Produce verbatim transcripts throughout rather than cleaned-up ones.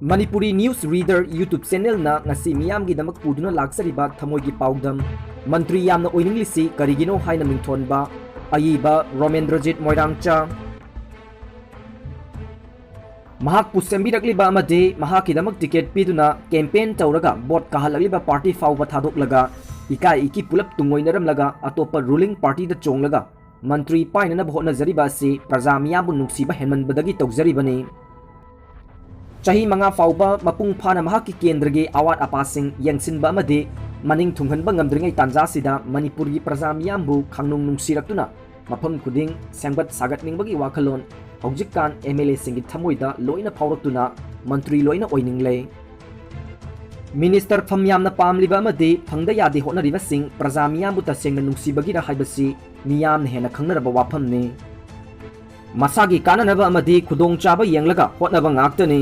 Manipuri News Reader YouTube channelꯅ ꯉꯁꯤ ꯃꯤꯌꯥꯝꯒꯤꯗꯃꯛ ꯄꯨꯗꯨꯅ ꯂꯥꯛꯆꯔꯤꯕ ꯊꯃꯣꯏꯒꯤ ꯄꯥꯎꯗꯝ, ꯃꯟꯇ꯭ꯔꯤ ꯌꯥꯝꯅ ꯑꯣꯏꯅꯤꯡꯂꯤꯁꯤ ꯀꯔꯤꯒꯤꯅꯣ ꯍꯥꯏꯅ ꯃꯤꯡꯊꯣꯟꯕ ꯑꯏꯕ ꯔꯣꯃꯦꯟꯗ꯭ꯔꯖꯤꯠ ꯃꯣꯏꯔꯥꯡꯆꯥ꯫ ꯃꯍꯥꯛꯄꯨ ꯁꯦꯝꯕꯤꯔꯛꯂꯤꯕ ꯑꯃꯗꯤ ꯃꯍꯥꯛꯀꯤꯗꯃꯛ ꯇꯤꯀꯦꯠ ꯄꯤꯗꯨꯅ ꯀꯦꯝꯄꯦꯟ ꯇꯧꯔꯒ ꯚꯣꯠ ꯀꯥꯍꯜꯂꯛꯂꯤꯕ ꯄꯥꯔꯇꯤ ꯐꯥꯎꯕ ꯊꯥꯗꯣꯛꯂꯒ ꯏꯀꯥꯏ ꯏꯀꯤ ꯄꯨꯂꯞ ꯇꯨꯡꯑꯣꯏꯅꯔꯝꯂꯒ ꯑꯇꯣꯞꯄ ꯔꯨꯂꯤꯡ ꯄꯥꯔꯇꯤꯗ ꯆꯣꯡꯂꯒ ꯃꯟꯇ꯭ꯔꯤ ꯄꯥꯏꯅꯅꯕ ꯍꯣꯠꯅꯖꯔꯤꯕ ꯑꯁꯤ ꯄ꯭ꯔꯖꯥ ꯃꯤꯌꯥꯝꯕꯨ ꯅꯨꯡꯁꯤꯕ ꯍꯦꯟꯃꯟꯕꯗꯒꯤ ꯇꯧꯖꯔꯤꯕꯅꯤ꯫ ꯆꯍꯤ ꯃꯉꯥ ꯐꯥꯎꯕ ꯃꯄꯨꯡ ꯐꯥꯅ ꯃꯍꯥꯛꯀꯤ ꯀꯦꯟꯗ꯭ꯔꯒꯤ ꯑꯋꯥꯠ ꯑꯄꯥꯁꯤꯡ ꯌꯦꯡꯁꯤꯟꯕ ꯑꯃꯗꯤ ꯃꯅꯤꯡ ꯊꯨꯡꯍꯟꯕ ꯉꯝꯗ꯭ꯔꯤꯉꯩ ꯇꯥꯟꯖꯥꯁꯤꯗ ꯃꯅꯤꯄꯨꯔꯒꯤ ꯄ꯭ꯔꯖꯥ ꯃꯤꯌꯥꯝꯕꯨ ꯈꯪꯅꯨꯡ ꯅꯨꯡꯁꯤꯔꯛꯇꯨꯅ ꯃꯐꯝ ꯈꯨꯗꯤꯡ ꯁꯦꯝꯒꯠ ꯁꯥꯒꯠꯅꯤꯡꯕꯒꯤ ꯋꯥꯈꯜꯂꯣꯟ ꯍꯧꯖꯤꯛꯀꯥꯟ ꯑꯦꯝ ꯑꯦꯜ ꯑꯦꯁꯤꯡꯒꯤ ꯊꯃꯣꯏꯗ ꯂꯣꯏꯅ ꯐꯥꯎꯔꯛꯇꯨꯅ ꯃꯟꯇ꯭ꯔꯤ ꯂꯣꯏꯅ ꯑꯣꯏꯅꯤꯡꯂꯦ꯫ ꯃꯤꯅꯤꯁꯇꯔ ꯐꯝ ꯌꯥꯝꯅ ꯄꯥꯝꯂꯤꯕ ꯑꯃꯗꯤ ꯐꯪꯗ ꯌꯥꯗꯦ ꯍꯣꯠꯅꯔꯤꯕꯁꯤꯡ ꯄ꯭ꯔꯖꯥ ꯃꯤꯌꯥꯝꯕꯨ ꯇꯁꯦꯡꯅ ꯅꯨꯡꯁꯤꯕꯒꯤꯔ ꯍꯥꯏꯕꯁꯤ ꯃꯤꯌꯥꯝꯅ ꯍꯦꯟꯅ ꯈꯪꯅꯔꯕ ꯋꯥꯐꯝꯅꯤ꯫ ꯃꯁꯥꯒꯤ ꯀꯥꯟꯅꯅꯕ ꯑꯃꯗꯤ ꯈꯨꯗꯣꯡꯆꯥꯕ ꯌꯦꯡꯂꯒ ꯍꯣꯠꯅꯕ ꯉꯥꯛꯇꯅꯤ꯫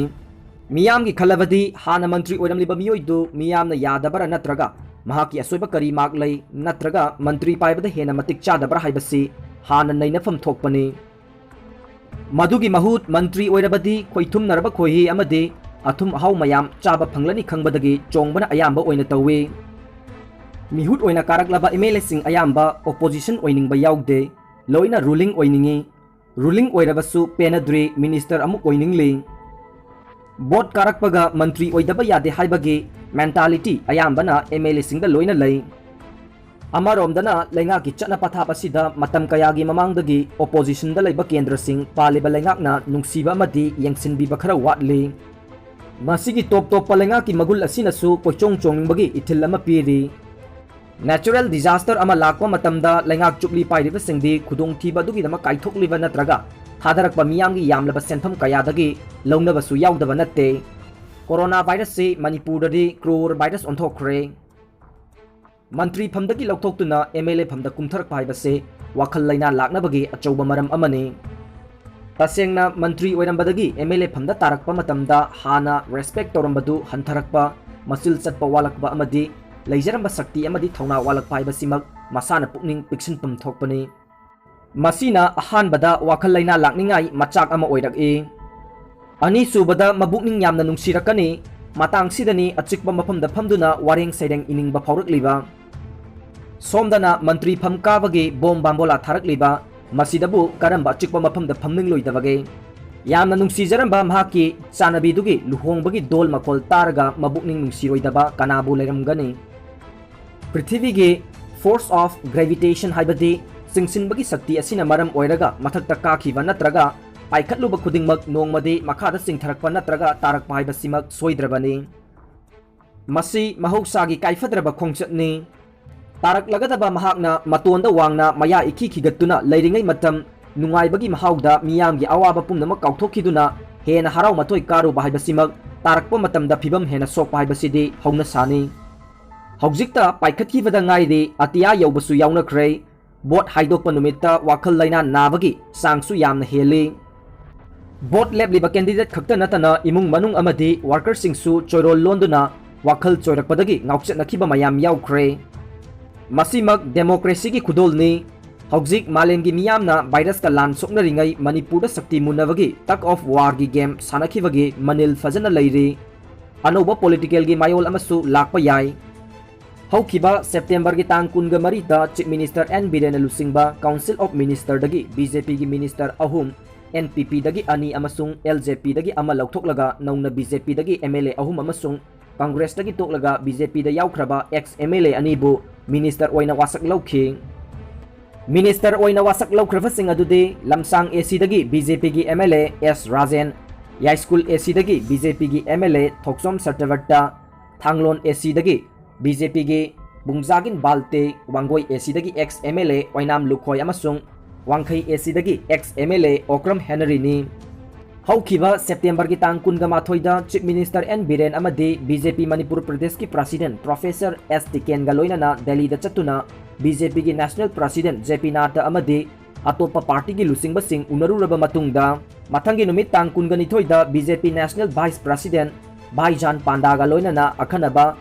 ꯃꯤꯌꯥꯝꯒꯤ ꯈꯜꯂꯕꯗꯤ ꯍꯥꯟꯅ ꯃꯟꯇ꯭ꯔꯤ ꯑꯣꯏꯔꯝꯂꯤꯕ ꯃꯤꯑꯣꯏꯗꯨ ꯃꯤꯌꯥꯝꯅ ꯌꯥꯗꯕꯔꯥ ꯅꯠꯇ꯭ꯔꯒ ꯃꯍꯥꯛꯀꯤ ꯑꯁꯣꯏꯕ ꯀꯔꯤ ꯃꯥꯛ ꯂꯩ ꯅꯠꯇ꯭ꯔꯒ ꯃꯟꯇ꯭ꯔꯤ ꯄꯥꯏꯕꯗ ꯍꯦꯟꯅ ꯃꯇꯤꯛ ꯆꯥꯗꯕ꯭ꯔꯥ ꯍꯥꯏꯕꯁꯤ ꯍꯥꯟꯅ ꯅꯩꯅꯐꯝ ꯊꯣꯛꯄꯅꯤ꯫ ꯃꯗꯨꯒꯤ ꯃꯍꯨꯠ ꯃꯟꯇ꯭ꯔꯤ ꯑꯣꯏꯔꯕꯗꯤ ꯈꯣꯏꯊꯨꯝꯅꯔꯕ ꯈꯣꯏꯍꯤ ꯑꯃꯗꯤ ꯑꯊꯨꯝ ꯑꯍꯥꯎ ꯃꯌꯥꯝ ꯆꯥꯕ ꯐꯪꯂꯅꯤ ꯈꯪꯕꯗꯒꯤ ꯆꯣꯡꯕꯅ ꯑꯌꯥꯝꯕ ꯑꯣꯏꯅ ꯇꯧꯏ꯫ ꯃꯤꯍꯨꯠ ꯑꯣꯏꯅ ꯀꯥꯔꯛꯂꯕ ꯑꯦꯝ ꯑꯦꯜ ꯑꯦꯁꯤꯡ ꯑꯌꯥꯝꯕ ꯑꯣꯄꯣꯖꯤꯁꯟ ꯑꯣꯏꯅꯤꯡꯕ ꯌꯥꯎꯗꯦ, ꯂꯣꯏꯅ ꯔꯨꯂꯤꯡ ꯑꯣꯏꯅꯤꯡꯏ꯫ ꯔꯨꯂꯤꯡ ꯑꯣꯏꯔꯕꯁꯨ ꯄꯦꯟꯅꯗ꯭ꯔꯤ, ꯃꯤꯅꯤꯁꯇꯔ ꯑꯃꯨꯛ ꯑꯣꯏꯅꯤꯡꯂꯤ꯫ ꯚꯣꯠ ꯀꯥꯔꯛꯄꯒ ꯃꯟꯇ꯭ꯔꯤ ꯑꯣꯏꯗꯕ ꯌꯥꯗꯦ ꯍꯥꯏꯕꯒꯤ ꯃꯦꯟꯇꯥꯂꯤꯇꯤ ꯑꯌꯥꯝꯕꯅ ꯑꯦꯝ ꯑꯦꯜ ꯑꯦꯁꯤꯡꯗ ꯂꯣꯏꯅ ꯂꯩ꯫ ꯑꯃꯔꯣꯝꯗꯅ ꯂꯩꯉꯥꯛꯀꯤ ꯆꯠꯅ ꯄꯊꯥꯞ ꯑꯁꯤꯗ ꯃꯇꯝ ꯀꯌꯥꯒꯤ ꯃꯃꯥꯡꯗꯒꯤ ꯑꯣꯄꯣꯖꯤꯁꯟꯗ ꯂꯩꯕ ꯀꯦꯟꯗ꯭ꯔꯁꯤꯡ ꯄꯥꯜꯂꯤꯕ ꯂꯩꯉꯥꯛꯅ ꯅꯨꯡꯁꯤꯕ ꯑꯃꯗꯤ ꯌꯦꯡꯁꯤꯟꯕꯤꯕ ꯈꯔ ꯋꯥꯠꯂꯤ꯫ ꯃꯁꯤꯒꯤ ꯇꯣꯞ ꯇꯣꯞꯄ ꯂꯩꯉꯥꯛꯀꯤ ꯃꯒꯨꯜ ꯑꯁꯤꯅꯁꯨ ꯀꯣꯏꯆꯣꯡ ꯆꯣꯡꯅꯤꯡꯕꯒꯤ ꯏꯊꯤꯜ ꯑꯃ ꯄꯤꯔꯤ꯫ ꯅꯦꯆꯔꯦꯜ ꯗꯤꯖꯥꯁꯇꯔ ꯑꯃ ꯂꯥꯛꯄ ꯃꯇꯝꯗ ꯂꯩꯉꯥꯛ ꯆꯨꯞꯂꯤ ꯄꯥꯏꯔꯤꯕꯁꯤꯡꯗꯤ ꯈꯨꯗꯣꯡꯊꯤꯕ ꯑꯗꯨꯒꯤꯗꯃꯛ ꯀꯥꯏꯊꯣꯛꯂꯤꯕ ꯅꯠꯇ꯭ꯔꯒ ꯊꯥꯗꯔꯛꯄ ꯃꯤꯌꯥꯝꯒꯤ ꯌꯥꯝꯂꯕ ꯁꯦꯟꯐꯝ ꯀꯌꯥꯗꯒꯤ ꯂꯧꯅꯕꯁꯨ ꯌꯥꯎꯗꯕ ꯅꯠꯇꯦ꯫ ꯀꯣꯔꯣꯅꯥ ꯚꯥꯏꯔꯁꯁꯤ ꯃꯅꯤꯄꯨꯔꯗꯗꯤ crore virus ꯑꯣꯟꯊꯣꯛꯈ꯭ꯔꯦ꯫ Mantri ꯐꯝꯗꯒꯤ ꯂꯧꯊꯣꯛꯇꯨꯅ M L A ꯐꯝꯗ ꯀꯨꯝꯊꯔꯛꯄ ꯍꯥꯏꯕꯁꯦ ꯋꯥꯈꯜ ꯂꯩꯅꯥ ꯂꯥꯛꯅꯕꯒꯤ ꯑꯆꯧꯕ ꯃꯔꯝ ꯑꯃꯅꯤ꯫ ꯇꯁꯦꯡꯅ ꯃꯟꯇ꯭ꯔꯤ ꯑꯣꯏꯔꯝꯕꯗꯒꯤ ꯑꯦꯝ ꯑꯦꯜ ꯑꯦ ꯐꯝꯗ ꯇꯥꯔꯛꯄ ꯃꯇꯝꯗ ꯍꯥꯟꯅ ꯔꯦꯁꯄꯦꯛ ꯇꯧꯔꯝꯕꯗꯨ ꯍꯟꯊꯔꯛꯄ, ꯃꯆꯤꯜ ꯆꯠꯄ ꯋꯥꯠꯂꯛꯄ ꯑꯃꯗꯤ ꯂꯩꯖꯔꯝꯕ ꯁꯛꯇꯤ ꯑꯃꯗꯤ ꯊꯧꯅꯥ ꯋꯥꯠꯂꯛꯄ ꯍꯥꯏꯕꯁꯤꯃꯛ ꯃꯁꯥꯅ ꯄꯨꯛꯅꯤꯡ ꯄꯤꯛꯁꯤꯟꯐꯝ ꯊꯣꯛꯄꯅꯤ꯫ ꯃꯁꯤꯅ ꯑꯍꯥꯟꯕꯗ ꯋꯥꯈꯜ ꯂꯩꯅꯥ ꯂꯥꯛꯅꯤꯡꯉꯥꯏ ꯃꯆꯥꯛ ꯑꯃ ꯑꯣꯏꯔꯛꯏ꯫ ꯑꯅꯤꯁꯨꯕꯗ ꯃꯕꯨꯛꯅꯤꯡ ꯌꯥꯝꯅ ꯅꯨꯡꯁꯤꯔꯛꯀꯅꯤ꯫ ꯃꯇꯥꯡꯁꯤꯗꯅꯤ ꯑꯆꯤꯛꯄ ꯃꯐꯝꯗ ꯐꯝꯗꯨꯅ ꯋꯥꯔꯦꯡ ꯁꯩꯔꯦꯡ ꯏꯅꯤꯡꯕ ꯐꯥꯎꯔꯛꯂꯤꯕ꯫ ꯁꯣꯝꯗꯅ ꯃꯟꯇ꯭ꯔꯤ ꯐꯝ ꯀꯥꯕꯒꯤ ꯕꯣꯝ ꯕꯥꯝꯕꯣꯂꯥ ꯊꯥꯔꯛꯂꯤꯕ꯫ ꯃꯁꯤꯗꯕꯨ ꯀꯔꯝꯕ ꯑꯆꯤꯛꯄ ꯃꯐꯝꯗ ꯐꯝꯅꯤꯡꯂꯣꯏꯗꯕꯒꯦ? ꯌꯥꯝꯅ ꯅꯨꯡꯁꯤꯖꯔꯝꯕ ꯃꯍꯥꯛꯀꯤ ꯆꯥꯅꯕꯤꯗꯨꯒꯤ ꯂꯨꯍꯣꯡꯕꯒꯤ ꯗꯣꯜ ꯃꯈꯣꯜ ꯇꯥꯔꯒ ꯃꯕꯨꯛꯅꯤꯡ ꯅꯨꯡꯁꯤꯔꯣꯏꯗꯕ ꯀꯅꯥꯕꯨ ꯂꯩꯔꯝꯒꯅꯤ? ꯄ꯭ꯔꯤꯊꯤꯕꯤꯒꯤ force of gravitation ꯍꯥꯏꯕꯗꯤ ꯆꯤꯡꯁꯤꯟꯕꯒꯤ ꯁꯛꯇꯤ ꯑꯁꯤꯅ ꯃꯔꯝ ꯑꯣꯏꯔꯒ ꯃꯊꯛꯇ ꯀꯥꯈꯤꯕ ꯅꯠꯇ꯭ꯔꯒ ꯄꯥꯏꯈꯠꯂꯨꯕ ꯈꯨꯗꯤꯡꯃꯛ ꯅꯣꯡꯃꯗꯤ ꯃꯈꯥꯗ ꯆꯤꯡꯊꯔꯛꯄ ꯅꯠꯇ꯭ꯔꯒ ꯇꯥꯔꯛꯄ ꯍꯥꯏꯕꯁꯤꯃꯛ ꯁꯣꯏꯗ꯭ꯔꯕꯅꯤ꯫ ꯃꯁꯤ ꯃꯍꯧꯁꯥꯒꯤ ꯀꯥꯏꯐꯗ꯭ꯔꯕ ꯈꯣꯡꯆꯠꯅꯤ꯫ ꯇꯥꯔꯛꯂꯒꯗꯕ ꯃꯍꯥꯛꯅ ꯃꯇꯣꯟꯗ ꯋꯥꯡꯅ ꯃꯌꯥ ꯏꯈꯤ ꯈꯤꯒꯠꯇꯨꯅ ꯂꯩꯔꯤꯉꯩ ꯃꯇꯝ ꯅꯨꯡꯉꯥꯏꯕꯒꯤ ꯃꯍꯥꯎꯗ ꯃꯤꯌꯥꯝꯒꯤ ꯑꯋꯥꯕ ꯄꯨꯝꯅꯃꯛ ꯀꯥꯎꯊꯣꯛꯈꯤꯗꯨꯅ ꯍꯦꯟꯅ ꯍꯔꯥꯎ ꯃꯊꯣꯏ ꯀꯥꯔꯨꯕ ꯍꯥꯏꯕꯁꯤꯃꯛ ꯇꯥꯔꯛꯄ ꯃꯇꯝꯗ ꯐꯤꯕꯝ ꯍꯦꯟꯅ ꯁꯣꯛꯄ ꯍꯥꯏꯕꯁꯤꯗꯤ ꯍꯧꯅꯁꯥꯅꯤ꯫ ꯍꯧꯖꯤꯛꯇ ꯄꯥꯏꯈꯠꯈꯤꯕꯗ ꯉꯥꯏꯔꯤ, ꯑꯇꯤꯌꯥ ꯌꯧꯕꯁꯨ ꯌꯥꯎꯅꯈ꯭ꯔꯦ꯫ ꯚꯣꯠ ꯍꯥꯏꯗꯣꯛꯄ ꯅꯨꯃꯤꯠꯇ ꯋꯥꯈꯜ ꯂꯩꯅꯥ ꯅꯥꯕꯒꯤ ꯆꯥꯡꯁꯨ ꯌꯥꯝꯅ ꯍꯦꯜꯂꯤ꯫ ꯚꯣꯠ ꯂꯦꯞꯂꯤꯕ candidate ꯈꯛꯇ ꯅꯠꯇꯅ ꯏꯃꯨꯡ ꯃꯅꯨꯡ ꯑꯃꯗꯤ workerꯁꯤꯡꯁꯨ ꯆꯣꯏꯔꯣꯜ ꯂꯣꯟꯗꯨꯅ ꯋꯥꯈꯜ ꯆꯣꯏꯔꯛꯄꯗꯒꯤ ꯉꯥꯎꯆꯠꯅꯈꯤꯕ ꯃꯌꯥꯝ ꯌꯥꯎꯈ꯭ꯔꯦ꯫ ꯃꯁꯤꯃꯛ democracyꯒꯤ ꯈꯨꯗꯣꯜꯅꯤ꯫ ꯍꯧꯖꯤꯛ ꯃꯥꯂꯦꯝꯒꯤ ꯃꯤꯌꯥꯝꯅ virusꯀ ꯂꯥꯟ ꯁꯣꯛꯅꯔꯤꯉꯩ ꯃꯅꯤꯄꯨꯔꯗ ꯁꯛꯇꯤ ꯃꯨꯟꯅꯕꯒꯤ tug of warꯒꯤ game ꯁꯥꯟꯅꯈꯤꯕꯒꯤ ꯃꯅꯤꯜ ꯐꯖꯅ ꯂꯩꯔꯤ꯫ ꯑꯅꯧꯕ politicalꯒꯤ ꯃꯌꯣꯜ ꯑꯃꯁꯨ ꯂꯥꯛꯄ ꯌꯥꯏ꯫ ꯍꯧꯈꯤꯕ Septemberꯒꯤ ꯇꯥꯡ ꯀꯨꯟꯒ ꯃꯔꯤꯗ Chief Minister ꯑꯦꯟ ꯕꯤꯔꯦꯟꯅ ꯂꯨꯆꯤꯡꯕ Council of Ministerꯗꯒꯤ BJPꯒꯤ minister ꯑꯍꯨꯝ, NPPꯗꯒꯤ ꯑꯅꯤ ꯑꯃꯁꯨꯡ LJPꯗꯒꯤ ꯑꯃ ꯂꯧꯊꯣꯛꯂꯒ ꯅꯧꯅ BJPꯗꯒꯤ MLA ꯑꯍꯨꯝ ꯑꯃꯁꯨꯡ Congressꯇꯒꯤ ꯇꯣꯛꯂꯒ BJPꯗ ꯌꯥꯎꯈ꯭ꯔꯕ ex MLA ꯑꯅꯤꯕꯨ minister ꯑꯣꯏꯅ ꯋꯥꯁꯛ ꯂꯧꯈꯤ꯫ Minister ꯑꯣꯏꯅ ꯋꯥꯁꯛ ꯂꯧꯈ꯭ꯔꯕꯁꯤꯡ ꯑꯗꯨꯗꯤ ꯂꯝꯁꯥꯡ ACꯗꯒꯤ BJPꯒꯤ MLA ꯑꯦꯁ ꯔꯥꯖꯦꯟ, ꯌꯥꯏꯁ꯭ꯀꯨꯜ ACꯗꯒꯤ BJPꯒꯤ MLA ꯊꯣꯛꯆꯣꯝ ꯁꯇ꯭ꯌꯕ꯭ꯔꯇ, ꯊꯥꯡꯂꯣꯟ ACꯗꯒꯤ BJPꯒꯤ ꯕꯨꯡꯖꯥꯒꯤꯟ ꯕꯥꯜꯇꯦ, ꯋꯥꯡꯒꯣꯏ ACꯗꯒꯤ ex MLA ꯑꯣꯏꯅꯥꯝ ꯂꯨꯈꯣꯏ ꯑꯃꯁꯨꯡ ꯋꯥꯡꯈꯩ ACꯗꯒꯤ ex MLA ꯑꯣꯀ꯭ꯔꯝ ꯍꯦꯅꯔꯤꯅꯤ꯫ ꯍꯧꯈꯤꯕ Septemberꯒꯤ ꯇꯥꯡ ꯀꯨꯟꯒ ꯃꯥꯊꯣꯏꯗ Chief Minister ꯑꯦꯟ ꯕꯤꯔꯦꯟ ꯑꯃꯗꯤ BJP ꯃꯅꯤꯄꯨꯔ ꯄ꯭ꯔꯗꯦꯁꯀꯤ President Professor ꯑꯦꯁ ꯇꯤꯀꯦꯟꯒ ꯂꯣꯏꯅꯅ ꯗꯦꯜꯂꯤꯗ ꯆꯠꯇꯨꯅ BJPꯒꯤ National President JP Nadda ꯑꯃꯗꯤ ꯑꯇꯣꯞꯄ partyꯒꯤ ꯂꯨꯆꯤꯡꯕꯁꯤꯡ ꯎꯅꯔꯨꯔꯕ ꯃꯇꯨꯡꯗ, ꯃꯊꯪꯒꯤ ꯅꯨꯃꯤꯠ ꯇꯥꯡ ꯀꯨꯟꯒ ꯅꯤꯊꯣꯏꯗ BJP National Vice President Bhaijaan ꯄꯥꯟꯗꯥꯒ ꯂꯣꯏꯅꯅ ꯑꯈꯟꯅꯕ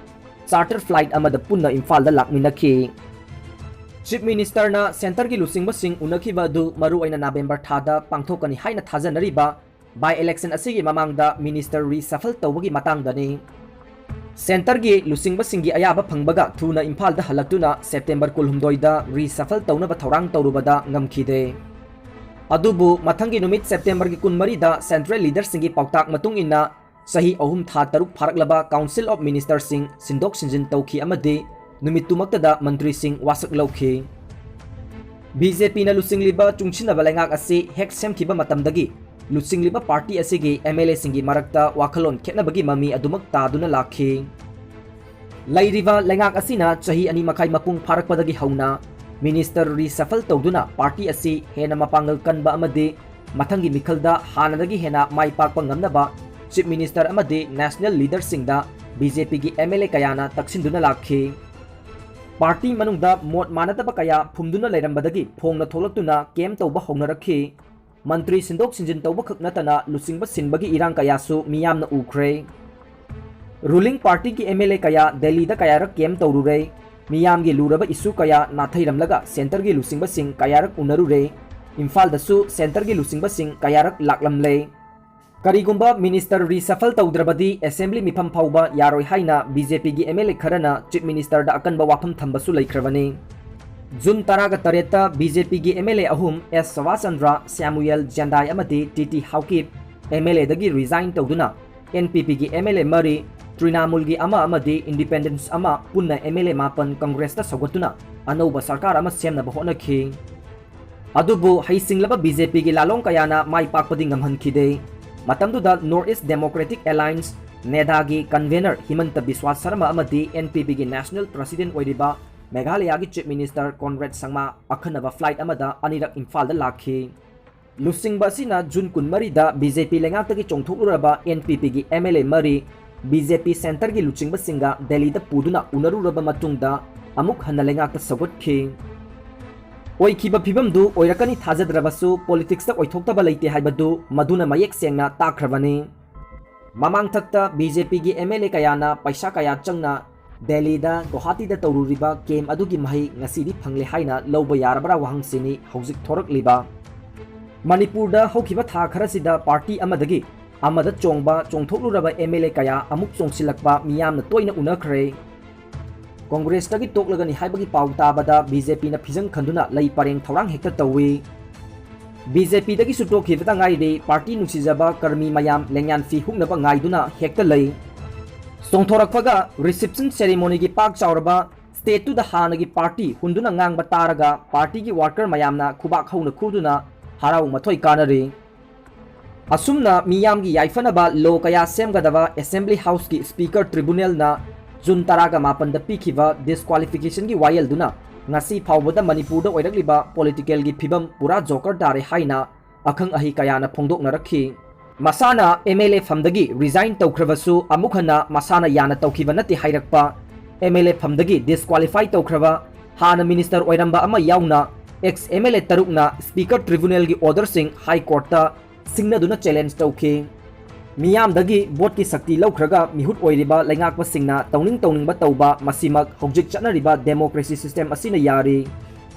charter flight ꯑꯃꯗ ꯄꯨꯟꯅ ꯏꯝꯐꯥꯜꯗ ꯂꯥꯛꯃꯤꯟꯅꯈꯤ꯫ Chief Ministerꯅ centreꯒꯤ ꯂꯨꯆꯤꯡꯕꯁꯤꯡ ꯎꯅꯈꯤꯕ ꯑꯗꯨ ꯃꯔꯨꯑꯣꯏꯅ November ꯊꯥꯗ ꯄꯥꯡꯊꯣꯛꯀꯅꯤ ꯍꯥꯏꯅ ꯊꯥꯖꯅꯔꯤꯕ By election ꯑꯁꯤꯒꯤ ꯃꯃꯥꯡꯗ minister reshuffle ꯇꯧꯕꯒꯤ ꯃꯇꯥꯡꯗꯅꯤ꯫ Centreꯒꯤ ꯂꯨꯆꯤꯡꯕꯁꯤꯡꯒꯤ ꯑꯌꯥꯕ ꯐꯪꯕꯒ ꯊꯨꯅ ꯏꯝꯐꯥꯜꯗ ꯍꯜꯂꯛꯇꯨꯅ September ꯀꯨꯟꯍꯨꯝꯗꯣꯏꯗ reshuffle ꯇꯧꯅꯕ ꯊꯧꯔꯥꯡ ꯇꯧꯔꯨꯕꯗ ꯉꯝꯈꯤꯗꯦ꯫ ꯑꯗꯨꯕꯨ ꯃꯊꯪꯒꯤ ꯅꯨꯃꯤꯠ Septemberꯒꯤ ꯀꯨꯟꯃꯔꯤꯗ central leaderꯁꯤꯡꯒꯤ ꯄꯥꯎꯇꯥꯛ ꯃꯇꯨꯡ ꯏꯟꯅ ꯆꯍꯤ ꯑꯍꯨꯝ ꯊꯥ ꯇꯔꯨꯛ ꯐꯥꯔꯛꯂꯕ Council of Ministerꯁꯤꯡ ꯁꯤꯟꯗꯣꯛ ꯁꯤꯟꯖꯤꯟ ꯇꯧꯈꯤ ꯑꯃꯗꯤ ꯅꯨꯃꯤꯠꯇꯨꯃꯛꯇꯗ ꯃꯟꯇ꯭ꯔꯤꯁꯤꯡ ꯋꯥꯁꯛ ꯂꯧꯈꯤ꯫ BJPꯅ ꯂꯨꯆꯤꯡꯂꯤꯕ ꯆꯨꯡꯁꯤꯟꯅꯕ ꯂꯩꯉꯥꯛ ꯑꯁꯤ ꯍꯦꯛ ꯁꯦꯝꯈꯤꯕ ꯃꯇꯝꯗꯒꯤ ꯂꯨꯆꯤꯡꯂꯤꯕ party ꯑꯁꯤꯒꯤ MLAꯁꯤꯡꯒꯤ ꯃꯔꯛꯇ ꯋꯥꯈꯜꯂꯣꯟ ꯈꯦꯠꯅꯕꯒꯤ ꯃꯃꯤ ꯑꯗꯨꯃꯛ ꯇꯥꯗꯨꯅ ꯂꯥꯛꯈꯤ꯫ ꯂꯩꯔꯤꯕ ꯂꯩꯉꯥꯛ ꯑꯁꯤꯅ ꯆꯍꯤ ꯑꯅꯤ ꯃꯈꯥꯏ ꯃꯄꯨꯡ ꯐꯥꯔꯛꯄꯗꯒꯤ ꯍꯧꯅ minister reshuffle ꯇꯧꯗꯨꯅ party ꯑꯁꯤ ꯍꯦꯟꯅ ꯃꯄꯥꯡꯒꯜ ꯀꯟꯕ ꯑꯃꯗꯤ ꯃꯊꯪꯒꯤ ꯃꯤꯈꯜꯗ ꯍꯥꯟꯅꯗꯒꯤ ꯍꯦꯟꯅ ꯃꯥꯏ ꯄꯥꯛꯄ ꯉꯝꯅꯕ Chief Minister ꯑꯃꯗꯤ national leaderꯁꯤꯡꯗ BJPꯒꯤ MLA ꯀꯌꯥꯅ ꯇꯛꯁꯤꯟꯗꯨꯅ ꯂꯥꯛꯈꯤ꯫ Party ꯃꯅꯨꯡꯗ ꯃꯣꯠ ꯃꯥꯟꯅꯗꯕ ꯀꯌꯥ ꯐꯨꯝꯗꯨꯅ ꯂꯩꯔꯝꯕꯗꯒꯤ ꯐꯣꯡꯅ ꯊꯣꯛꯂꯛꯇꯨꯅ camp ꯇꯧꯕ ꯍꯧꯅꯔꯛꯈꯤ꯫ ꯃꯟꯇ꯭ꯔꯤ ꯁꯤꯟꯗꯣꯛ ꯁꯤꯟꯖꯤꯟ ꯇꯧꯕ ꯈꯛ ꯅꯠꯇꯅ ꯂꯨꯆꯤꯡꯕ ꯁꯤꯟꯕꯒꯤ ꯏꯔꯥꯡ ꯀꯌꯥꯁꯨ ꯃꯤꯌꯥꯝꯅ ꯎꯈ꯭ꯔꯦ꯫ Ruling partyꯒꯤ MLA ꯀꯌꯥ ꯗꯦꯜꯂꯤꯗ ꯀꯌꯥꯔꯛ camp ꯇꯧꯔꯨꯔꯦ꯫ ꯃꯤꯌꯥꯝꯒꯤ ꯂꯨꯔꯕ issue ꯀꯌꯥ ꯅꯥꯊꯩꯔꯝꯂꯒ centreꯒꯤ ꯂꯨꯆꯤꯡꯕꯁꯤꯡ ꯀꯌꯥꯔꯛ ꯎꯅꯔꯨꯔꯦ꯫ ꯏꯝꯐꯥꯜꯗꯁꯨ centreꯒꯤ ꯂꯨꯆꯤꯡꯕꯁꯤꯡ ꯀꯌꯥꯔꯛ ꯂꯥꯛꯂꯝꯂꯦ꯫ ꯀꯔꯤꯒꯨꯝꯕ minister reshuffle ꯇꯧꯗ꯭ꯔꯕꯗꯤ assembly ꯃꯤꯐꯝ ꯐꯥꯎꯕ ꯌꯥꯔꯣꯏ ꯍꯥꯏꯅ BJPꯒꯤ MLA ꯈꯔꯅ Chief Ministerꯗ ꯑꯀꯟꯕ ꯋꯥꯐꯝ ꯊꯝꯕꯁꯨ ꯂꯩꯈ꯭ꯔꯕꯅꯤ꯫ June ꯇꯔꯥꯒ ꯇꯔꯦꯠꯇ BJPꯒꯤ MLA ꯑꯍꯨꯝ S ꯁꯕꯥꯁ ꯆꯟꯗ꯭ꯔ, ꯁ꯭ꯌꯥꯃꯨꯌꯦꯜ ꯖꯦꯟꯗꯥꯏ ꯑꯃꯗꯤ ꯇꯤ ꯇꯤ ꯍꯥꯎꯀꯤꯞ MLAꯗꯒꯤ resign ꯇꯧꯗꯨꯅ NPPꯒꯤ MLA ꯃꯔꯤ, ꯇ꯭ꯔꯤꯅꯥꯃꯨꯜꯒꯤ ꯑꯃ ꯑꯃꯗꯤ Independence ꯑꯃ ꯄꯨꯟꯅ MLA ꯃꯥꯄꯟ Congressꯇ ꯁꯧꯒꯠꯇꯨꯅ ꯑꯅꯧꯕ ꯁꯔꯀꯥꯔ ꯑꯃ ꯁꯦꯝꯅꯕ ꯍꯣꯠꯅꯈꯤ꯫ ꯑꯗꯨꯕꯨ ꯍꯩꯁꯤꯡꯂꯕ BJPꯒꯤ ꯂꯥꯂꯣꯡ ꯀꯌꯥꯅ ꯃꯥꯏ ꯄꯥꯛꯄꯗꯤ ꯉꯝꯍꯟꯈꯤꯗꯦ꯫ ꯃꯇꯝꯗꯨꯗ North East Democratic Alliance, NEDAꯒꯤ convener ꯍꯤꯃꯟꯇ ꯕꯤꯁ꯭ꯋꯥ Sharma ꯑꯃꯗꯤ NPPꯒꯤ national president ꯑꯣꯏꯔꯤꯕ ꯃꯦꯘꯥꯂꯌꯥꯒꯤ Chief Minister Conrad ꯁꯪꯃꯥ ꯑꯈꯟꯅꯕ flight ꯑꯃꯗ ꯑꯅꯤꯔꯛ ꯏꯝꯐꯥꯜꯗ ꯂꯥꯛꯈꯤ꯫ ꯂꯨꯆꯤꯡꯕ ꯑꯁꯤꯅ June ꯀꯨꯟꯃꯔꯤꯗ BJP ꯂꯩꯉꯥꯛꯇꯒꯤ ꯆꯣꯡꯊꯣꯛꯂꯨꯔꯕ NPPꯒꯤ MLA ꯃꯔꯤ BJP centreꯒꯤ ꯂꯨꯆꯤꯡꯕꯁꯤꯡꯒ ꯗꯦꯜꯂꯤꯗ ꯄꯨꯗꯨꯅ ꯎꯅꯔꯨꯔꯕ ꯃꯇꯨꯡꯗ ꯑꯃꯨꯛ ꯍꯟꯅ ꯂꯩꯉꯥꯛꯇ ꯁꯧꯒꯠꯈꯤ꯫ ꯑꯣꯏꯈꯤꯕ ꯐꯤꯕꯝꯗꯨ ꯑꯣꯏꯔꯛꯀꯅꯤ ꯊꯥꯖꯗ꯭ꯔꯕꯁꯨ politicsꯇ ꯑꯣꯏꯊꯣꯛꯇꯕ ꯂꯩꯇꯦ ꯍꯥꯏꯕꯗꯨ ꯃꯗꯨꯅ ꯃꯌꯦꯛ ꯁꯦꯡꯅ ꯇꯥꯛꯈ꯭ꯔꯕꯅꯤ꯫ ꯃꯃꯥꯡꯊꯛꯇ BJPꯒꯤ MLA ꯀꯌꯥꯅ ꯄꯩꯁꯥ ꯀꯌꯥ ꯆꯪꯅ ꯗꯦꯜꯂꯤꯗ, ꯒꯨꯋꯥꯍꯥꯇꯤꯗ ꯇꯧꯔꯨꯔꯤꯕ camp ꯑꯗꯨꯒꯤ ꯃꯍꯩ ꯉꯁꯤꯗꯤ ꯐꯪꯂꯦ ꯍꯥꯏꯅ ꯂꯧꯕ ꯌꯥꯔꯕ꯭ꯔꯥ ꯋꯥꯍꯪꯁꯤꯅꯤ ꯍꯧꯖꯤꯛ ꯊꯣꯔꯛꯂꯤꯕ꯫ ꯃꯅꯤꯄꯨꯔꯗ ꯍꯧꯈꯤꯕ ꯊꯥ ꯈꯔꯁꯤꯗ ꯄꯥꯔꯇꯤ ꯑꯃꯗꯒꯤ ꯑꯃꯗ ꯆꯣꯡꯕ, ꯆꯣꯡꯊꯣꯛꯂꯨꯔꯕ ꯑꯦꯝ ꯑꯦꯜ ꯑꯦ ꯀꯌꯥ ꯑꯃꯨꯛ ꯆꯣꯡꯁꯤꯜꯂꯛꯄ ꯃꯤꯌꯥꯝꯅ ꯇꯣꯏꯅ ꯎꯅꯈ꯭ꯔꯦ꯫ ꯀꯣꯡꯒ꯭ꯔꯦꯁꯇꯒꯤ ꯇꯣꯛꯂꯒꯅꯤ ꯍꯥꯏꯕꯒꯤ ꯄꯥꯎ ꯇꯥꯕꯗ ꯕꯤ ꯖꯦ ꯄꯤꯅ ꯐꯤꯖꯪ ꯈꯟꯗꯨꯅ ꯂꯩ ꯄꯔꯦꯡ ꯊꯧꯔꯥꯡ ꯍꯦꯛꯇ ꯇꯧꯏ꯫ ꯕꯤ ꯖꯦ ꯄꯤꯗꯒꯤꯁꯨ ꯇꯣꯛꯈꯤꯕꯇ ꯉꯥꯏꯔꯤ ꯄꯥꯔꯇꯤ ꯅꯨꯡꯁꯤꯖꯕ ꯀꯔꯃꯤ ꯃꯌꯥꯝ ꯂꯦꯡꯌꯥꯟ ꯐꯤ ꯍꯨꯛꯅꯕ ꯉꯥꯏꯗꯨꯅ ꯍꯦꯛꯇ ꯂꯩ꯫ ꯆꯣꯡꯊꯣꯔꯛꯄꯒ reception ceremonyꯒꯤ ꯄꯥꯛ ꯆꯥꯎꯔꯕ stageꯇꯨꯗ ꯍꯥꯟꯅꯒꯤ ꯄꯥꯔꯇꯤ ꯍꯨꯟꯗꯨꯅ ꯉꯥꯡꯕ ꯇꯥꯔꯒ ꯄꯥꯔꯇꯤꯒꯤ worker ꯃꯌꯥꯝꯅ ꯈꯨꯕꯥꯛ ꯍꯧꯅ ꯈꯨꯗꯨꯅ ꯍꯔꯥꯎ ꯃꯊꯣꯏ ꯀꯥꯅꯔꯤ꯫ ꯑꯁꯨꯝꯅ ꯃꯤꯌꯥꯝꯒꯤ ꯌꯥꯏꯐꯅꯕ law ꯀꯌꯥ ꯁꯦꯝꯒꯗꯕ Assembly Houseꯀꯤ Speaker Tribunalꯅ ꯖꯨꯟ ꯇꯔꯥꯒ ꯃꯥꯄꯟꯗ ꯄꯤꯈꯤꯕ disqualificationꯒꯤ ꯋꯥꯌꯦꯜꯗꯨꯅ ꯉꯁꯤ ꯐꯥꯎꯕꯗ ꯃꯅꯤꯄꯨꯔꯗ ꯑꯣꯏꯔꯛꯂꯤꯕ politicalꯒꯤ ꯐꯤꯕꯝ ꯄꯨꯔꯥ ꯖꯣꯀꯔ ꯇꯥꯔꯦ ꯍꯥꯏꯅ ꯑꯈꯪ ꯑꯍꯩ ꯀꯌꯥꯅ ꯐꯣꯡꯗꯣꯛꯅꯔꯛꯈꯤ꯫ ꯃꯁꯥꯅ ꯑꯦꯝ ꯑꯦꯜ ꯑꯦ ꯐꯝꯗꯒꯤ resign ꯇꯧꯈ꯭ꯔꯕꯁꯨ ꯑꯃꯨꯛ ꯍꯟꯅ ꯃꯁꯥꯅ ꯌꯥꯅ ꯇꯧꯈꯤꯕ ꯅꯠꯇꯦ ꯍꯥꯏꯔꯛꯄ, ꯑꯦꯝ ꯑꯦꯜ ꯑꯦ ꯐꯝꯗꯒꯤ disqualify ꯇꯧꯈ꯭ꯔꯕ ꯍꯥꯟꯅ minister ꯑꯣꯏꯔꯝꯕ ꯑꯃ ꯌꯥꯎꯅ ex M L A ꯇꯔꯨꯛꯅ Speaker Tribunalꯒꯤ orderꯁꯤꯡ High Courtꯇ ꯁꯤꯡꯅꯗꯨꯅ challenge ꯇꯧꯈꯤ꯫ ꯃꯤꯌꯥꯝꯗꯒꯤ voteꯀꯤ ꯁꯛꯇꯤ ꯂꯧꯈ꯭ꯔꯒ ꯃꯤꯍꯨꯠ ꯑꯣꯏꯔꯤꯕ ꯂꯩꯉꯥꯛꯄꯁꯤꯡꯅ ꯇꯧꯅꯤꯡ ꯇꯧꯅꯤꯡꯕ ꯇꯧꯕ, ꯃꯁꯤꯃꯛ ꯍꯧꯖꯤꯛ ꯆꯠꯅꯔꯤꯕ democracy system ꯑꯁꯤꯅ ꯌꯥꯔꯤ꯫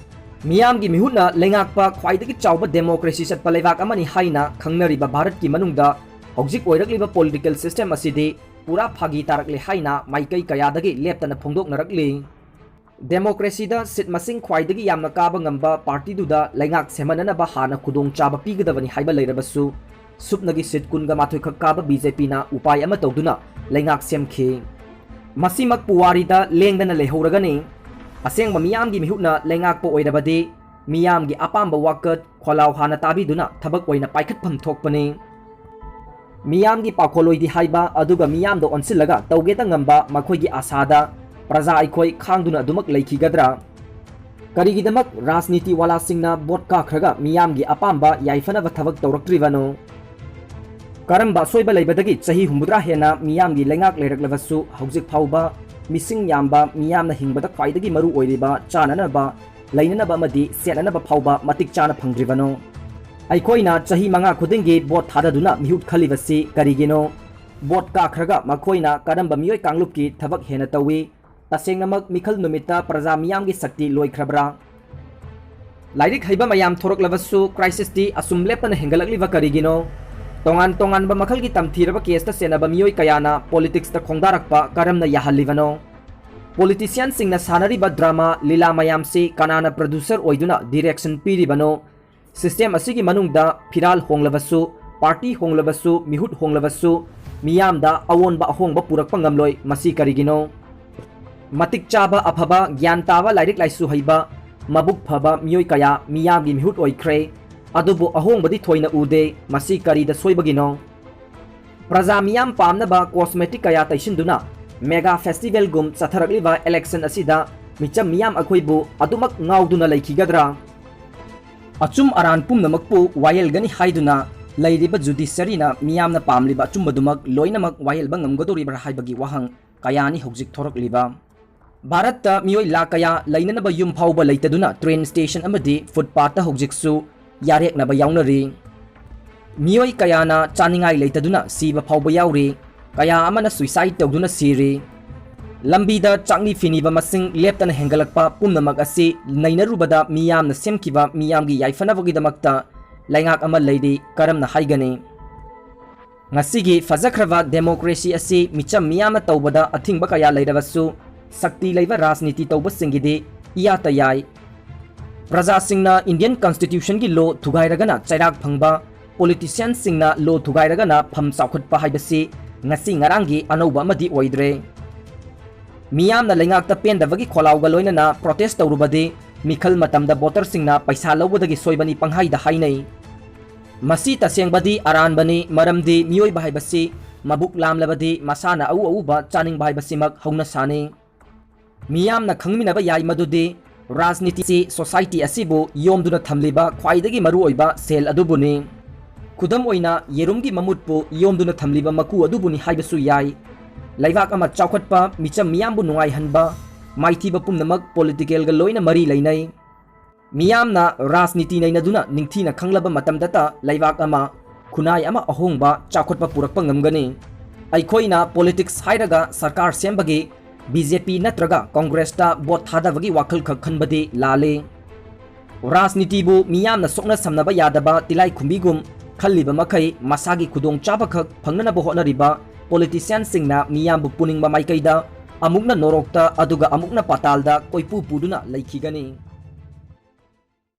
ꯃꯤꯌꯥꯝꯒꯤ ꯃꯤꯍꯨꯠꯅ ꯂꯩꯉꯥꯛꯄ ꯈ꯭ꯋꯥꯏꯗꯒꯤ ꯆꯥꯎꯕ democracy ꯆꯠꯄ ꯂꯩꯕꯥꯛ ꯑꯃꯅꯤ ꯍꯥꯏꯅ ꯈꯪꯅꯔꯤꯕ ꯚꯥꯔꯠꯀꯤ ꯃꯅꯨꯡꯗ ꯍꯧꯖꯤꯛ ꯑꯣꯏꯔꯛꯂꯤꯕ political system ꯑꯁꯤꯗꯤ ꯄꯨꯔꯥ ꯐꯥꯒꯤ ꯇꯥꯔꯛꯂꯦ ꯍꯥꯏꯅ ꯃꯥꯏꯀꯩ ꯀꯌꯥꯗꯒꯤ ꯂꯦꯞꯇꯅ ꯐꯣꯡꯗꯣꯛꯅꯔꯛꯂꯤ꯫ Democracyꯗ seat ꯃꯁꯤꯡ ꯈ꯭ꯋꯥꯏꯗꯒꯤ ꯌꯥꯝꯅ ꯀꯥꯕ ꯉꯝꯕ ꯄꯥꯔꯇꯤꯗꯨꯗ ꯂꯩꯉꯥꯛ ꯁꯦꯝꯍꯟꯅꯅꯕ ꯍꯥꯟꯅ ꯈꯨꯗꯣꯡꯆꯥꯕ ꯄꯤꯒꯗꯕꯅꯤ ꯍꯥꯏꯕ ꯂꯩꯔꯕꯁꯨ, ꯁꯨꯞꯅꯒꯤ seat ꯀꯨꯟꯒ ꯃꯥꯊꯣꯏ ꯈꯛ ꯀꯥꯕ ꯕꯤ ꯖꯦ ꯄꯤꯅ ꯎꯄꯥꯏ ꯑꯃ ꯇꯧꯗꯨꯅ ꯂꯩꯉꯥꯛ ꯁꯦꯝꯈꯤ꯫ ꯃꯁꯤꯃꯛ ꯄꯨꯋꯥꯔꯤꯗ ꯂꯦꯡꯗꯅ ꯂꯩꯍꯧꯔꯒꯅꯤ꯫ ꯑꯁꯦꯡꯕ ꯃꯤꯌꯥꯝꯒꯤ ꯃꯤꯍꯨꯠꯅ ꯂꯩꯉꯥꯛꯄ ꯑꯣꯏꯔꯕꯗꯤ, ꯃꯤꯌꯥꯝꯒꯤ ꯑꯄꯥꯝꯕ ꯋꯥꯀꯠ ꯈꯣꯜꯂꯥꯎ ꯍꯥꯟꯅ ꯇꯥꯕꯤꯗꯨꯅ ꯊꯕꯛ ꯑꯣꯏꯅ ꯄꯥꯏꯈꯠꯐꯝ ꯊꯣꯛꯄꯅꯤ꯫ ꯃꯤꯌꯥꯝꯒꯤ ꯄꯥꯈꯣꯜꯂꯣꯏꯗꯤ ꯍꯥꯏꯕ, ꯑꯗꯨꯒ ꯃꯤꯌꯥꯝꯗ ꯑꯣꯟꯁꯤꯜꯂꯒ ꯇꯧꯒꯦꯇ ꯉꯝꯕ ꯃꯈꯣꯏꯒꯤ ꯑꯥꯁꯥꯗ ꯄ꯭ꯔꯖꯥ ꯑꯩꯈꯣꯏ ꯈꯥꯡꯗꯨꯅ ꯑꯗꯨꯃꯛ ꯂꯩꯈꯤꯒꯗ꯭ꯔꯥ? ꯀꯔꯤꯒꯤꯗꯃꯛ ꯔꯥꯖꯅꯤꯇꯤ ꯋꯥꯂꯥꯁꯤꯡꯅ ꯚꯣꯠ ꯀꯥꯈ꯭ꯔꯒ ꯃꯤꯌꯥꯝꯒꯤ ꯑꯄꯥꯝꯕ ꯌꯥꯏꯐꯅꯕ ꯊꯕꯛ ꯇꯧꯔꯛꯇ꯭ꯔꯤꯕꯅꯣ? ꯀꯔꯝꯕ ꯑꯁꯣꯏꯕ ꯂꯩꯕꯗꯒꯤ ꯆꯍꯤ ꯍꯨꯝꯐꯨꯇꯔꯥ ꯍꯦꯟꯅ ꯃꯤꯌꯥꯝꯒꯤ ꯂꯩꯉꯥꯛ ꯂꯩꯔꯛꯂꯕꯁꯨ ꯍꯧꯖꯤꯛ ꯐꯥꯎꯕ ꯃꯤꯁꯤꯡ ꯌꯥꯝꯕ, ꯃꯤꯌꯥꯝꯅ ꯍꯤꯡꯕꯗ ꯈ꯭ꯋꯥꯏꯗꯒꯤ ꯃꯔꯨ ꯑꯣꯏꯔꯤꯕ ꯆꯥꯅꯅꯕ, ꯂꯩꯅꯅꯕ ꯑꯃꯗꯤ ꯁꯦꯠꯅꯅꯕ ꯐꯥꯎꯕ ꯃꯇꯤꯛ ꯆꯥꯅ ꯐꯪꯗ꯭ꯔꯤꯕꯅꯣ? ꯑꯩꯈꯣꯏꯅ ꯆꯍꯤ ꯃꯉꯥ ꯈꯨꯗꯤꯡꯒꯤ ꯚꯣꯠ ꯊꯥꯗꯗꯨꯅ ꯃꯤꯍꯨꯠ ꯈꯜꯂꯤꯕꯁꯤ ꯀꯔꯤꯒꯤꯅꯣ? ꯚꯣꯠ ꯀꯥꯈ꯭ꯔꯒ ꯃꯈꯣꯏꯅ ꯀꯔꯝꯕ ꯃꯤꯑꯣꯏ ꯀꯥꯡꯂꯨꯞꯀꯤ ꯊꯕꯛ ꯍꯦꯟꯅ ꯇꯧꯏ? ꯇꯁꯦꯡꯅꯃꯛ ꯃꯤꯈꯜ ꯅꯨꯃꯤꯠꯇ ꯄ꯭ꯔꯖꯥ ꯃꯤꯌꯥꯝꯒꯤ ꯁꯛꯇꯤ ꯂꯣꯏꯈ꯭ꯔꯕ꯭ꯔꯥ? ꯂꯥꯏꯔꯤꯛ ꯍꯩꯕ ꯃꯌꯥꯝ ꯊꯣꯔꯛꯂꯕꯁꯨ crisisꯇꯤ ꯑꯁꯨꯝ ꯂꯦꯞꯇꯅ ꯍꯦꯟꯒꯠꯂꯛꯂꯤꯕ ꯀꯔꯤꯒꯤꯅꯣ? ꯇꯣꯉꯥꯟ ꯇꯣꯉꯥꯟꯕ ꯃꯈꯜꯒꯤ ꯇꯝꯊꯤꯔꯕ caseꯇ ꯆꯦꯟꯅꯕ ꯃꯤꯑꯣꯏ ꯀꯌꯥꯅ politicsꯇ ꯈꯣꯡꯗꯥꯔꯛꯄ ꯀꯔꯝꯅ ꯌꯥꯍꯜꯂꯤꯕꯅꯣ? Politicianꯁꯤꯡꯅ ꯁꯥꯟꯅꯔꯤꯕ drama, ꯂꯤꯂꯥ ꯃꯌꯥꯝꯁꯤ ꯀꯅꯥꯅ producer ꯑꯣꯏꯗꯨꯅ direction ꯄꯤꯔꯤꯕꯅꯣ? System ꯑꯁꯤꯒꯤ ꯃꯅꯨꯡꯗ ꯐꯤꯔꯥꯜ ꯍꯣꯡꯂꯕꯁꯨ, party ꯍꯣꯡꯂꯕꯁꯨ, ꯃꯤꯍꯨꯠ ꯍꯣꯡꯂꯕꯁꯨ, ꯃꯤꯌꯥꯝꯗ ꯑꯑꯣꯟꯕ ꯑꯍꯣꯡꯕ ꯄꯨꯔꯛꯄ ꯉꯝꯂꯣꯏ꯫ ꯃꯁꯤ ꯀꯔꯤꯒꯤꯅꯣ? ꯃꯇꯤꯛ ꯆꯥꯕ, ꯑꯐꯕ, ꯒ꯭ꯌꯥꯟ ꯇꯥꯕ, ꯂꯥꯏꯔꯤꯛ ꯂꯥꯏꯁꯨ ꯍꯩꯕ, ꯃꯕꯨꯛ ꯐꯕ ꯃꯤꯑꯣꯏ ꯀꯌꯥ ꯃꯤꯌꯥꯝꯒꯤ ꯃꯤꯍꯨꯠ ꯑꯣꯏꯈ꯭ꯔꯦ꯫ ꯑꯗꯨꯕꯨ ꯑꯍꯣꯡꯕꯗꯤ ꯊꯣꯏꯅ ꯎꯗꯦ꯫ ꯃꯁꯤ ꯀꯔꯤꯗ ꯁꯣꯏꯕꯒꯤꯅꯣ? ꯄ꯭ꯔꯖꯥ ꯃꯤꯌꯥꯝ ꯄꯥꯝꯅꯕ cosmetic ꯀꯌꯥ ꯇꯩꯁꯤꯟꯗꯨꯅ mega festivalꯒꯨꯝ ꯆꯠꯊꯔꯛꯂꯤꯕ election ꯑꯁꯤꯗ ꯃꯤꯆꯝ ꯃꯤꯌꯥꯝ ꯑꯩꯈꯣꯏꯕꯨ ꯑꯗꯨꯃꯛ ꯉꯥꯎꯗꯨꯅ ꯂꯩꯈꯤꯒꯗ꯭ꯔꯥ? ꯑꯆꯨꯝ ꯑꯔꯥꯟ ꯄꯨꯝꯅꯃꯛꯄꯨ ꯋꯥꯌꯦꯜꯒꯅꯤ ꯍꯥꯏꯗꯨꯅ ꯂꯩꯔꯤꯕ judiciaryꯅ ꯃꯤꯌꯥꯝꯅ ꯄꯥꯝꯂꯤꯕ ꯑꯆꯨꯝꯕꯗꯨꯃꯛ ꯂꯣꯏꯅꯃꯛ ꯋꯥꯌꯦꯜꯕ ꯉꯝꯒꯗꯧꯔꯤꯕ꯭ꯔꯥ ꯍꯥꯏꯕꯒꯤ ꯋꯥꯍꯪ ꯀꯌꯥꯅꯤ ꯍꯧꯖꯤꯛ ꯊꯣꯔꯛꯂꯤꯕ꯫ ꯚꯥꯔꯠꯇ ꯃꯤꯑꯣꯏ ꯂꯥꯈ ꯀꯌꯥ ꯂꯩꯅꯅꯕ ꯌꯨꯝ ꯐꯥꯎꯕ ꯂꯩꯇꯗꯨꯅ train station ꯑꯃꯗꯤ footpathꯇ ꯍꯧꯖꯤꯛꯁꯨ ꯌꯥꯔꯦꯛꯅꯕ ꯌꯥꯎꯅꯔꯤ꯫ ꯃꯤꯑꯣꯏ ꯀꯌꯥꯅ ꯆꯥꯅꯤꯡꯉꯥꯏ ꯂꯩꯇꯗꯨꯅ ꯁꯤꯕ ꯐꯥꯎꯕ ꯌꯥꯎꯔꯤ꯫ ꯀꯌꯥ ꯑꯃꯅ suicide ꯇꯧꯗꯨꯅ ꯁꯤꯔꯤ꯫ ꯂꯝꯕꯤꯗ ꯆꯥꯛꯅꯤ ꯐꯤꯅꯤꯕ ꯃꯁꯤꯡ ꯂꯦꯞꯇꯅ ꯍꯦꯟꯒꯠꯂꯛꯄ ꯄꯨꯝꯅꯃꯛ ꯑꯁꯤ ꯅꯩꯅꯔꯨꯕꯗ ꯃꯤꯌꯥꯝꯅ ꯁꯦꯝꯈꯤꯕ ꯃꯤꯌꯥꯝꯒꯤ ꯌꯥꯏꯐꯅꯕꯒꯤꯗꯃꯛꯇ ꯂꯩꯉꯥꯛ ꯑꯃ ꯂꯩꯔꯤ ꯀꯔꯝꯅ ꯍꯥꯏꯒꯅꯤ? ꯉꯁꯤꯒꯤ ꯐꯖꯈ꯭ꯔꯕ democracy ꯑꯁꯤ ꯃꯤꯆꯝ ꯃꯤꯌꯥꯝꯅ ꯇꯧꯕꯗ ꯑꯊꯤꯡꯕ ꯀꯌꯥ ꯂꯩꯔꯕꯁꯨ, ꯁꯛꯇꯤ ꯂꯩꯕ ꯔꯥꯖꯅꯤꯇꯤ ꯇꯧꯕꯁꯤꯡꯒꯤꯗꯤ ꯏꯌꯥꯇ ꯌꯥꯏ꯫ ꯄ꯭ꯔꯖꯥꯁꯤꯡꯅ Indian Constitutionꯒꯤ law ꯊꯨꯒꯥꯏꯔꯒꯅ ꯆꯩꯔꯥꯛ ꯐꯪꯕ, politicianꯁꯤꯡꯅ law ꯊꯨꯒꯥꯏꯔꯒꯅ ꯐꯝ ꯆꯥꯎꯈꯠꯄ ꯍꯥꯏꯕꯁꯤ ꯉꯁꯤ ꯉꯔꯥꯡꯒꯤ ꯑꯅꯧꯕ ꯑꯃꯗꯤ ꯑꯣꯏꯗ꯭ꯔꯦ꯫ ꯃꯤꯌꯥꯝꯅ ꯂꯩꯉꯥꯛꯇ ꯄꯦꯟꯗꯕꯒꯤ ꯈꯣꯜꯂꯥꯎꯒ ꯂꯣꯏꯅꯅ protest ꯇꯧꯔꯨꯕꯗꯤ ꯃꯤꯈꯜ ꯃꯇꯝꯗ voterꯁꯤꯡꯅ ꯄꯩꯁꯥ ꯂꯧꯕꯗꯒꯤ ꯁꯣꯏꯕꯅꯤ ꯄꯪꯍꯥꯏꯗ ꯍꯥꯏꯅꯩ꯫ ꯃꯁꯤ ꯇꯁꯦꯡꯕꯗꯤ ꯑꯔꯥꯟꯕꯅꯤ, ꯃꯔꯝꯗꯤ ꯃꯤꯑꯣꯏꯕ ꯍꯥꯏꯕꯁꯤ ꯃꯕꯨꯛ ꯂꯥꯝꯂꯕꯗꯤ ꯃꯁꯥꯅ ꯑꯎ ꯑꯎꯕ ꯆꯥꯅꯤꯡꯕ ꯍꯥꯏꯕꯁꯤꯃꯛ ꯍꯧꯅꯁꯥꯅꯤ꯫ ꯃꯤꯌꯥꯝꯅ ꯈꯪꯃꯤꯟꯅꯕ ꯌꯥꯏ ꯃꯗꯨꯗꯤ ꯔꯥꯖꯅꯤꯇꯤꯁꯤ society ꯑꯁꯤꯕꯨ ꯌꯣꯝꯗꯨꯅ ꯊꯝꯂꯤꯕ ꯈ꯭ꯋꯥꯏꯗꯒꯤ ꯃꯔꯨꯑꯣꯏꯕ ꯁꯦꯜ ꯑꯗꯨꯕꯨꯅꯤ꯫ ꯈꯨꯗꯝ ꯑꯣꯏꯅ, ꯌꯦꯔꯨꯝꯒꯤ ꯃꯃꯨꯠꯄꯨ ꯌꯣꯝꯗꯨꯅ ꯊꯝꯂꯤꯕ ꯃꯀꯨ ꯑꯗꯨꯕꯨꯅꯤ ꯍꯥꯏꯕꯁꯨ ꯌꯥꯏ꯫ ꯂꯩꯕꯥꯛ ꯑꯃ ꯆꯥꯎꯈꯠꯄ, ꯃꯤꯆꯝ ꯃꯤꯌꯥꯝꯕꯨ ꯅꯨꯡꯉꯥꯏꯍꯟꯕ, ꯃꯥꯏꯊꯤꯕ ꯄꯨꯝꯅꯃꯛ politicalꯒ ꯂꯣꯏꯅ ꯃꯔꯤ ꯂꯩꯅꯩ꯫ ꯃꯤꯌꯥꯝꯅ ꯔꯥꯖꯅꯤꯇꯤ ꯅꯩꯅꯗꯨꯅ ꯅꯤꯡꯊꯤꯅ ꯈꯪꯂꯕ ꯃꯇꯝꯗꯇ ꯂꯩꯕꯥꯛ ꯑꯃ, ꯈꯨꯟꯅꯥꯏ ꯑꯃ ꯑꯍꯣꯡꯕ, ꯆꯥꯎꯈꯠꯄ ꯄꯨꯔꯛꯄ ꯉꯝꯒꯅꯤ꯫ ꯑꯩꯈꯣꯏꯅ politics ꯍꯥꯏꯔꯒ ꯁꯔꯀꯥꯔ ꯁꯦꯝꯕꯒꯤ BJP ꯅꯠꯇ꯭ꯔꯒ Congressꯇ vote ꯊꯥꯗꯕꯒꯤ ꯋꯥꯈꯜ ꯈꯛ ꯈꯟꯕꯗꯤ ꯂꯥꯜꯂꯤ꯫ ꯔꯥꯖꯅꯤꯇꯤꯕꯨ ꯃꯤꯌꯥꯝꯅ ꯁꯣꯛꯅ ꯁꯝꯅꯕ ꯌꯥꯗꯕ ꯇꯤꯂꯥꯏꯈꯨꯝꯕꯤꯒꯨꯝ ꯈꯜꯂꯤꯕ ꯃꯈꯩ ꯃꯁꯥꯒꯤ ꯈꯨꯗꯣꯡꯆꯥꯕꯈꯛ ꯐꯪꯅꯅꯕ ꯍꯣꯠꯅꯔꯤꯕ politicianꯁꯤꯡꯅ ꯃꯤꯌꯥꯝꯕꯨ ꯄꯨꯅꯤꯡꯕ ꯃꯥꯏꯀꯩꯗ ꯑꯃꯨꯛꯅ ꯅꯣꯔꯣꯛꯇ ꯑꯗꯨꯒ ꯑꯃꯨꯛꯅ ꯄꯥꯇꯥꯜꯗ ꯀꯣꯏꯄꯨ ꯄꯨꯗꯨꯅ ꯂꯩꯈꯤꯒꯅꯤ꯫